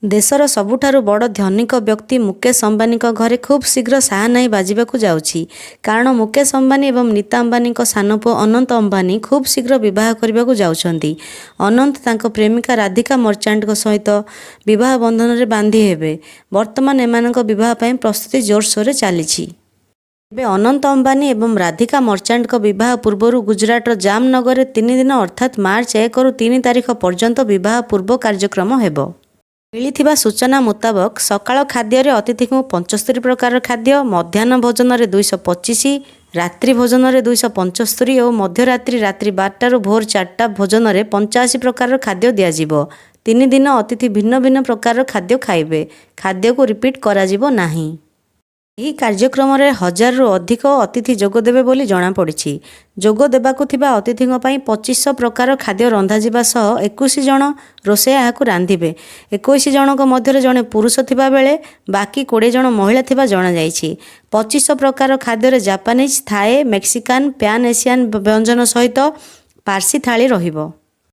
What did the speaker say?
ଦେଶର ସବୁଠାରୁ ବଡ଼ ଧନୀକ ବ୍ୟକ୍ତି ମୁକେଶ ଅମ୍ବାନୀଙ୍କ ଘରେ ଖୁବ୍ ଶୀଘ୍ର ସାହାନାଇ ବାଜିବାକୁ ଯାଉଛି। କାରଣ ମୁକେଶ ଅମ୍ବାନୀ ଏବଂ ନୀତା ଅମ୍ବାନୀଙ୍କ ସାନ ପୁଅ ଅନନ୍ତ ଅମ୍ବାନୀ ଖୁବ୍ ଶୀଘ୍ର ବିବାହ କରିବାକୁ ଯାଉଛନ୍ତି। ଅନନ୍ତ ତାଙ୍କ ପ୍ରେମିକା ରାଧିକା ମର୍ଚାଣ୍ଟଙ୍କ ସହିତ ବିବାହ ବନ୍ଧନରେ ବାନ୍ଧି ହେବେ। ବର୍ତ୍ତମାନ ଏମାନଙ୍କ ବିବାହ ପାଇଁ ପ୍ରସ୍ତୁତି ଜୋରସୋରରେ ଚାଲିଛି। ତେବେ ଅନନ୍ତ ଅମ୍ବାନୀ ଏବଂ ରାଧିକା ମର୍ଚାଣ୍ଟଙ୍କ ବିବାହ ପୂର୍ବରୁ ଗୁଜରାଟର ଜାମନଗରରେ ତିନି ଦିନ ଅର୍ଥାତ୍ ମାର୍ଚ୍ଚ 1ରୁ 3 ତାରିଖ ପର୍ଯ୍ୟନ୍ତ ବିବାହ ପୂର୍ବ କାର୍ଯ୍ୟକ୍ରମ ହେବ। ମିଳିଥିବା ସୂଚନା ମୁତାବକ, ସକାଳ ଖାଦ୍ୟରେ ଅତିଥିଙ୍କୁ 75 ପ୍ରକାରର ଖାଦ୍ୟ, ମଧ୍ୟାହ୍ନ ଭୋଜନରେ 225, ରାତ୍ରି ଭୋଜନରେ 275 ଓ ମଧ୍ୟରାତ୍ରି ରାତ୍ରି 12ଟାରୁ ଭୋର 4ଟା ଭୋଜନରେ 85 ପ୍ରକାରର ଖାଦ୍ୟ ଦିଆଯିବ। ତିନି ଦିନ ଅତିଥି ଭିନ୍ନ ଭିନ୍ନ ପ୍ରକାରର ଖାଦ୍ୟ ଖାଇବେ। ଖାଦ୍ୟକୁ ରିପିଟ୍ କରାଯିବ ନାହିଁ। ଏହି କାର୍ଯ୍ୟକ୍ରମରେ ହଜାରରୁ ଅଧିକ ଅତିଥି ଯୋଗଦେବେ ବୋଲି ଜଣାପଡ଼ିଛି। ଯୋଗ ଦେବାକୁ ଥିବା ଅତିଥିଙ୍କ ପାଇଁ 2500 ପ୍ରକାର ଖାଦ୍ୟ ରନ୍ଧାଯିବା ସହ 21 ଜଣ ରୋଷେୟା ଏହାକୁ ରାନ୍ଧିବେ। 21 ଜଣଙ୍କ ମଧ୍ୟରେ ଜଣେ ପୁରୁଷ ଥିବା ବେଳେ ବାକି 20 ଜଣ ମହିଳା ଥିବା ଜଣାଯାଇଛି। 2500 ପ୍ରକାର ଖାଦ୍ୟରେ ଜାପାନିଜ୍, ଥାଇ, ମେକ୍ସିକାନ୍, ପ୍ୟାନ୍ ଏସିଆନ୍ ବ୍ୟଞ୍ଜନ ସହିତ ପାର୍ସୀ ଥାଳି ରହିବ।